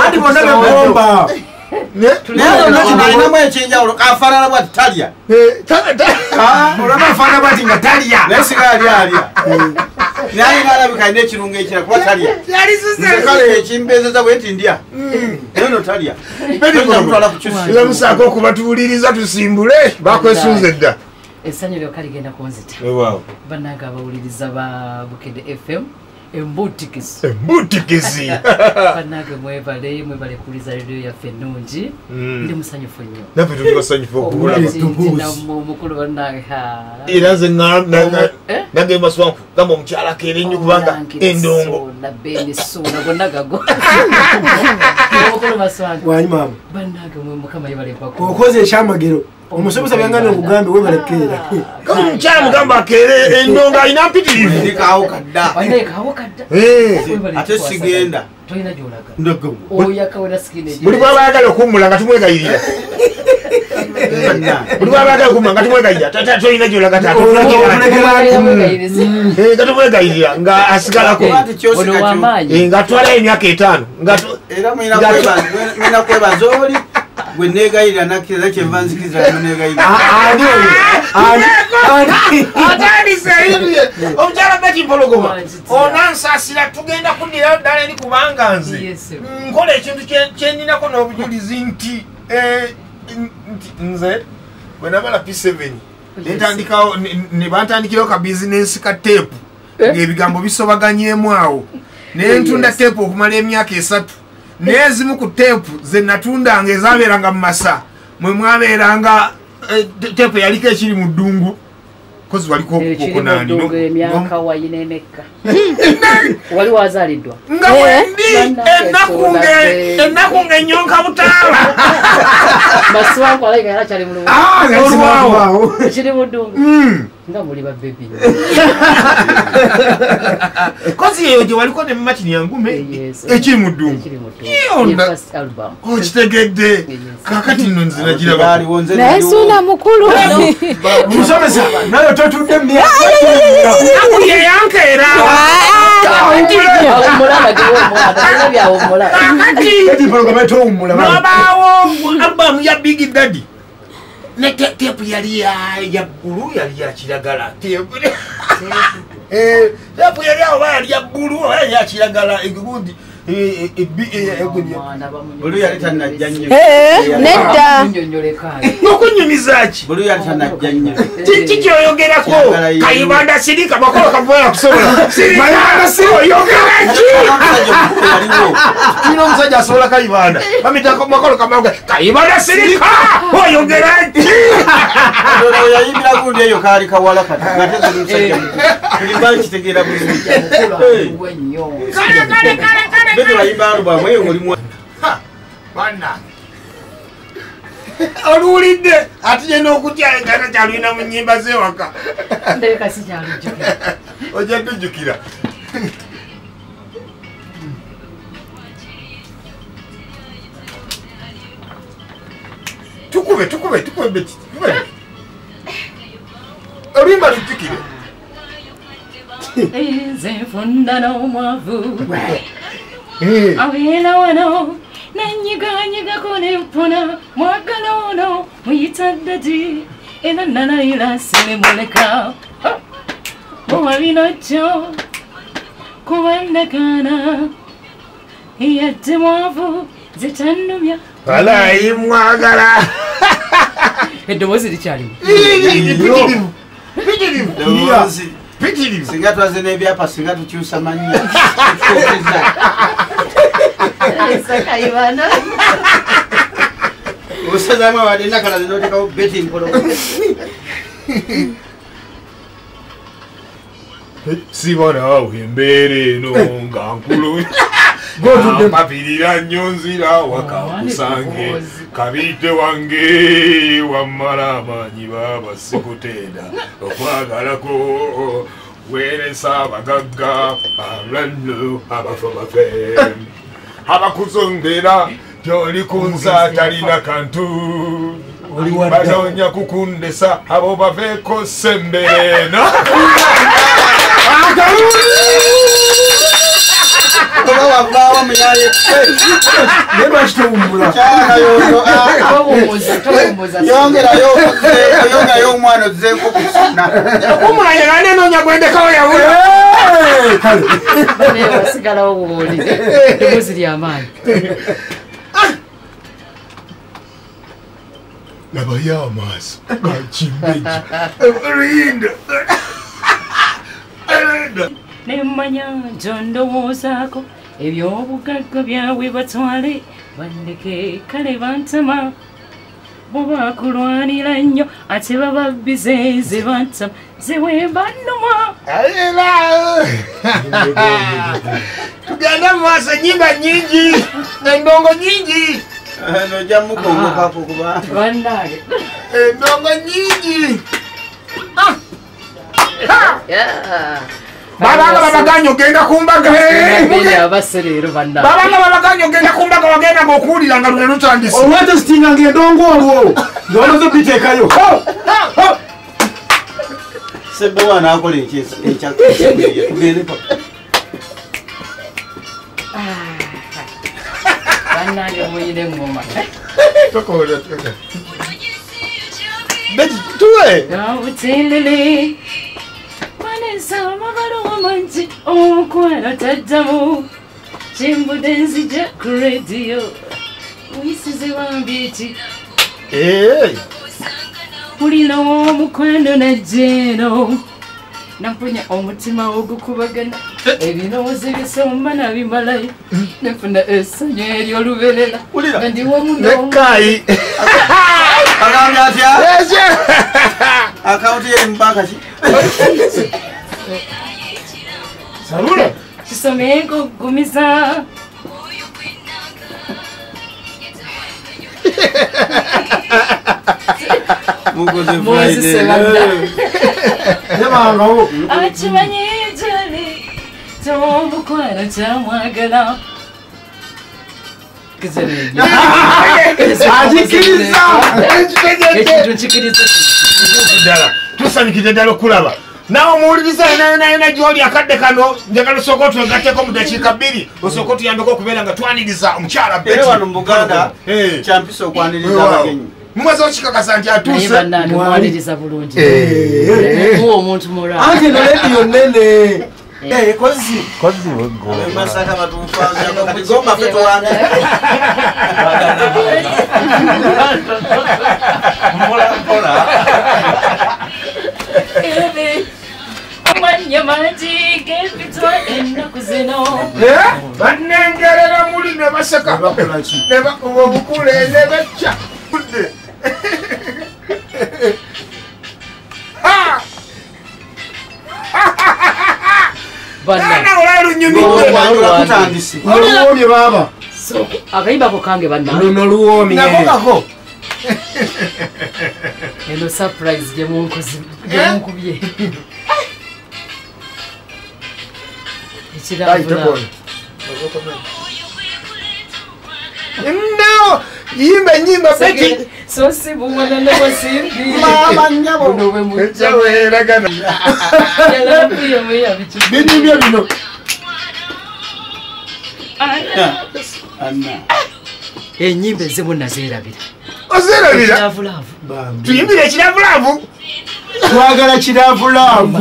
Andi bonna begomba. Naye ekyenjawulo afaanana bwati talya. Olaba afaanana bwati nga talya. Naye singa yali alya. Naye ng'alabika alina ekirungo ekirala kuba talya. Nze kale ekimbeezeza bwe nti ndya. Naye no talya. Musaako okubatuwuliriza tusimbule bakwesunze dda. Essanyu lyokka ligenda kunzita. Bannange abawuliriza ba Bukedde FM. Embutikisi. Embutikisi. Bannange mwebale, mwebale kuwuliza radio yaffe ennungi. Ndi musanyufu nnyo. Naffe tuli basanyufu okukulaba. Omukulu bannange. Era nze nange Maswanku gamba omukyala akeera ennyo kubanga endongo. Nabbeeni Ssuuna gonna gago. Omukulu Maswanku. Wanyi maama. Bannange mwe Mukama yebale mpaka. Okoze ekyamagero. Omusomesa byangana okugambe webale kukeera. Kama omukyala mugamba akeere endongo alina mpitirivu. Ndikaawo kadda. Ndikaawo kadda. Ate sigenda. Tolina gy'olaga. Oyaka wena sikine. Buli bw'aba ayagala okuwummula nga tumwegayirira. Buli bw'aba ayagala okuwummula nga tumwegayirira. Tata tolina gy'olaga taata. Nga tumwegayirira nga asigalako. Nga atwalayo emyaka 5. Era mulina kwebaza oli. Gwe neegayirira nakkiriza kyenva nzikiriza neegayirira. Atandise omukyala Betty Mpologoma onansaasira tugenda kuddirayo ddala eri kubanga nze nkola ekintu kye nninako n'obujulizi nti nze bwe namala P7 netandikawo ne bantandikirawo ka bizinensi ka teepu ng'ebigambo bisobaganyeemu awo ne ntunda teepu okumala emyaka 3. Naye ezimu ku teepu ze natundanga ezabeeranga mu masa mwe mwabeeranga teepu yaliko ekiri mu ddungu kozi waliko okukonaani emyaka wayina emekka wali wazaaliddwa nga wendi ennaku ng'ennyonka butaala. Maswanku alayika yali akyali mulwawo ekiri mu ddungu nga muli ba bebi. Kozi eyo gye waliko ne Martin Yangume ekiri mu ddungu. Okitegedde kaakati nno nze nagiraba. Naye Ssuuna mukulu. Omusomesa naye totudde mu myaka yeyankeera. Nabaawo albamu ya Big Daddy. Ne teepu yali ya bbulu yali ya kiragala. Teepu yali awo yali ya bbulu oba yali ya kiragala egundi. Bulu yali tannajja nnyo. Nedda. Okunyumiza ki? Bulu yali tannajja nnyo. Kiki ky'oyogerako? Kayibanda sirika makolo kavuya kusobola. Sirika oyogera ki? Tulina omusajja asobola Kayibanda. Bamuyita makolo kavuya. Kayibanda sirika oyogera ki? Ono yayimbira gundi eyo kaali kawala kati ng'ate nze ndi musajja mukulu. Tulimba nkitegeera bulungi. Kale kale kale kale. Bebe bayimba alubamu eyo ng'oli mwana. Bannange. Oluwulidde ate ye n'okutya nga takyalulina mu nnyimba z'ewaka. Ndabika sikyalujjukira. Ojja kujjukira. Tukube tukube tukube Betty. Tukube. Oluyimba lujjukire. Nze nfunda n'omwavu. Abeera wano nanyiganyigako nempona mwagala ono muyita ddadi era nalayira sirimuleka muwa bino kyo kuba ndagaana yadde mwavu zitannumya. Walayi mwagala. Eddoboozi likyalimu. Mpitirivu. Mpitirivu. Singa twaze n'ebyapa singa tukyusa mannya. Kayibanda. Osazaamu abadde nakalaze n'oteekawo Betty Mpologoma. Sibonaawo embeera eno nga nkulu. Mpapirira nnyo nzira waka nkusange kabidde wange wammala amaanyi baaba sikutenda okwagalako weeresa abagagga abalalo abafa bafe abakuzongera gy'oli kunza talina kantu banoonya kukundesa abo baveeko sembere. Oba wavaawo muyaye naye lwaki towummula? Yongerayo omwana ozzeeko kusuna. Okuwummula yegana enoonya gwendekawo yabula. Kale wasigalawo bw'oli eddoboozi ly'amaanyi. Labayo amaaso gakimbeji linda nemmanya gyondowoozaako ebyobugagga byabwe batwale bandeke kale bantama bo bakulwanira nnyo ate bababbize nze bantama nze bwe bannuma. Tugende mu maaso, ennyimba nnyingi, endongo nnyingi. Nojja mukongokako kuba bannange endongo nnyingi. Babanga babaganya ogenda ku mbaga. Babanga babaganya ogenda ku mbaga wagenda ng'okuwulira nga luno lutandise. Olwatesitinganga endongo olwo nga bamaze biteekayo. Sebbo anaakola ekyatugende pa. Bannange muyina eŋŋoma. Betty tuwe. Obutiriri amabaluwa mangi omukwano taddamu kimbudde nzija ku rediyo muyisize bambi eki mulina omukwano najja eno namponya omutima ogukubagana ebirowoozo ebisomba nabimalayo nefuna essanyu ery'olubeerera nga ndi wamu nekkayi. Agambye atya? Akawunti ye mu banka ki? Sabula kisome nkugumiza mukoze Friday. Tebangawo. Akimanyi gyali tomukwano kyamwagala. Agikiriza. Ekintu nkikiriza ddala. Tusanyukidde ddala okulaba naawe omuwuliriza yenayonayona gy'oli akadde kano njagala osooka otwegatteko mu dakiika 2 osooka otuyambeko okubeera nga twaniriza omukyala Betty. Era wano mu Buganda kyampisa okwaniriza abagenyi. Mumaze okikakasa nti atuuse. Naye bannange mwaniriza bulungi. Muwa omuntu mulamu. Anti eno lediyo nnene. Kozi. Kozi weggo. Masaka batufaanako kati gomba ffe tuwange. Mpola mpola. Amanya mangi g'ebitwa ennaku zino. Bannengerera muli ne baseka. Ne bakuba obukule ne becca. Luwoomye baaba. Akayimba ko kange bannange. Luno luwoomye. Nako kako. Eno surprise gye munkubye. Ekiravula. No, yimba enyimba Betty. So si buwana ne wasimbi. Mama nnyabo. Buno bwe mujja. Weeragana. Binyumye bino. Anna. Enyimba ezimu nazeerabira. Ozeerabira? Ekiravulaavu. Tuyimbire ekiravulaavu. Twagala kiravulaavu.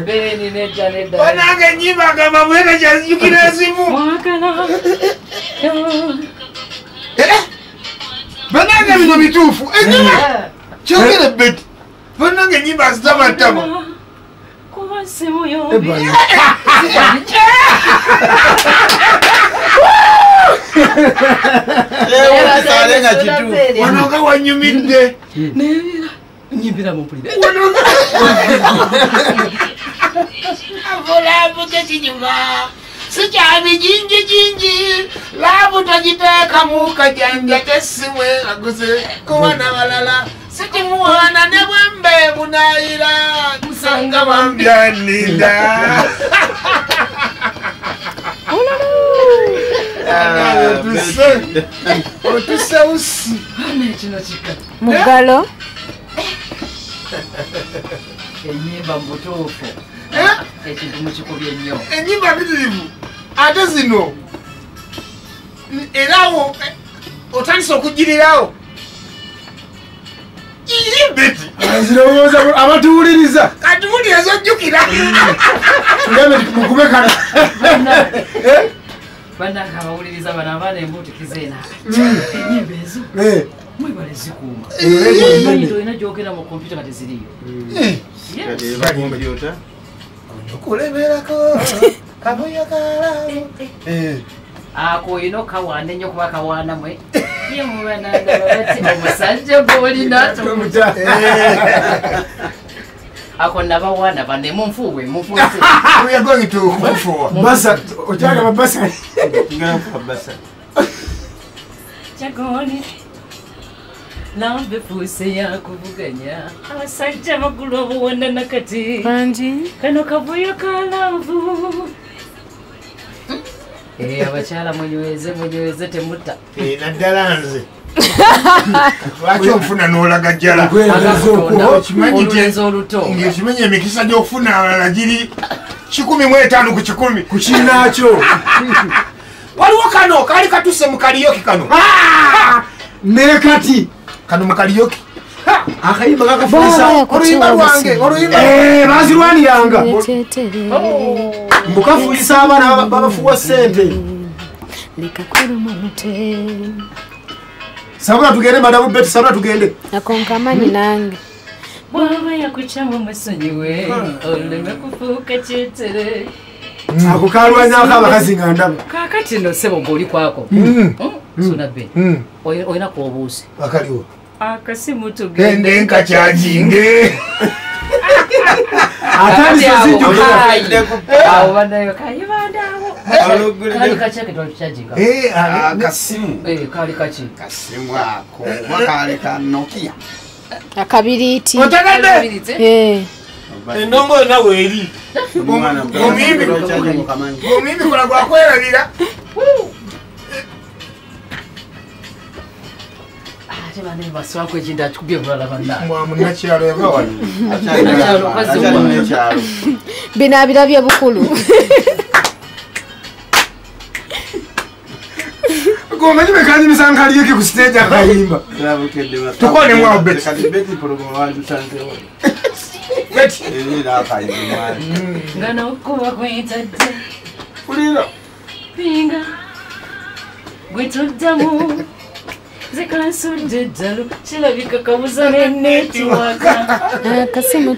Beni nedda nedda. Banange enyimba agamba mwene kyazijukira ezimu. Banange bino bituufu. Enyimba kyogere Betty. Banange enyimba azitamatama. Kuba simu yombi. Wano nga wanyumidde. Nyimbira mumpulire. Laavu tekinyuma sikyabi jinji jinji laavu togiteekamu kajanja tesiwe aguze kuba n'abalala sikimuwaana ne bwembe bunaayira nsanga bambyaninda. Otuse usi. Mugalo. Enyimba mu butuufu. Ekintu mukikubye nnyo. Ennyimba mpitirivu ate zino erawo otandise okugirirawo. Beti. Nzirowooza abatuwuliriza. Kati wuliriza ojjukira. Tugambe mukube kano. Bannange abawuliriza bano abaana embuutikiza eno. Ennyimba ezo. Mwebale zikuuma. Omanyi olina gy'ogenda mu kompyuta nga teziriiyo. Kompyuta. Okulemerako kabuya kalaamu. Ako olina okawaana ennyo kuba kawaana mwe. Ye mubananga bati omusajja gw'olina tomuta. Ako nabawaana banne munfuuwe munfuuse. We are going to kufuuwa. Basa okyagamba basa. Ngenda kufa basa. Kyagoli. Lambe fuuse yakuvuganya. Abasajja bagula obuwona nakati. Bangi. Kano kavuyo ka love. Abakyala munyweze munyweze temutta. Naddala nze. Lwaki onfuna n'olagajjala? Olulenzi oluto. Ng'okimanyi emikisa gy'okufuna abalala giri 15 ku 100. Ku kinnaakyo. Waliwo kano kaali katuse mu karaoke kano. Ne kati. Kano mu karaoke. Akayimba kakafuisa. Oluyimba lwange, oluyimba. Bazirwaniranga. Mbukafuisa abaana babafuwa ssente. Sabula tugende madamu Betty, sabula tugende. Akonkamanyi nange. Bw'aba yakukyama omusonyiwe, oleme kufuuka kyetere. Ako kalwanyako abakazi nga ndaba. Kaakati nno ssebo ng'oli kwako. Suna Ben. Olina kw'obuuse. Akaliwo. Akasimu tugende. Gende nkakyaginge. Atandise zijjukira. Awo bannayo kayibanda awo. Kaali kaki ake twali tukyaginga? Akasimu. Kaali kaki? Kasimu ako oba kaali ka Nokia. Akabiriiti. Otegedde? Endongo yonna weeri. Omuyimbi kola gwakwerabira. Ate banne baswako ekintu akikubye bulala bannange. Mwa munnakyalo yava wano. Bino abirabye bukulu. Gomanyi bekanyimisa nkaliyeke ku stage akayimba. Tukone mwawo Betty. Kati Betty pologoma wandusanzewo. Betty. Era akayimba. Nga n'okkuba kwentadde. Pulira. Pinga. Gwe tuddamu. Nze kansudde eddalu kirabika kabuza ne netiwaka. Akasimu.